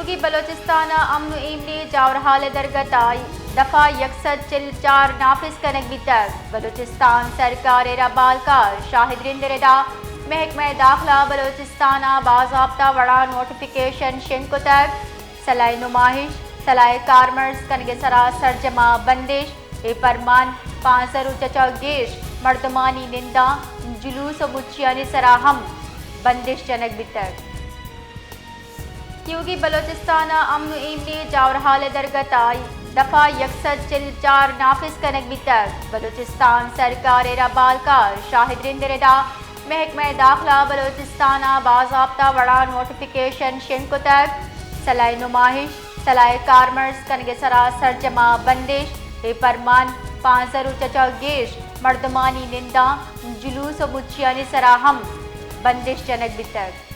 کہ بلوچستان ء امن و ایمنی جاورحال ء درگت ء دفعہ یک سد چل چار نافذ کنگ بیتگ۔ بلوچستان سرکار ء را بالکار شاہد رند ء ردا محکمہ داخلہ بلوچستان ء باضابطہ وڑا نوٹیفکیشن شنگ کتگ۔ سلاہ نمائش، سلاہ کارمرز کنگ ء سرا سرجما بندش، اے پرمان پانزدہ روچ ء چہ گیش مردمانی ننداں، جلوس و مچیانی سرا ہم بندش جنگ بیتگ۔ کیونکہ بلوچستان ء امن و ایمنی جاورحال ء درگت ء دفعہ یک سد چل چار نافذ کنگ بیتگ۔ بلوچستان سرکار ء را بالکار شاہد رند ء ردا محکمہ داخلہ بلوچستان ء باضابطہ وڑا نوٹیفکیشن شنگ کتگ۔ سلاہ نمائش، سلاہ کارمرز کنگ ء سرا سرجما بندش، اے پرمان پانزدہ روچ ء چہ گیش مردمانی ننداں، جلوس و مچیانی سرا ہم بندش جنگ بیتگ۔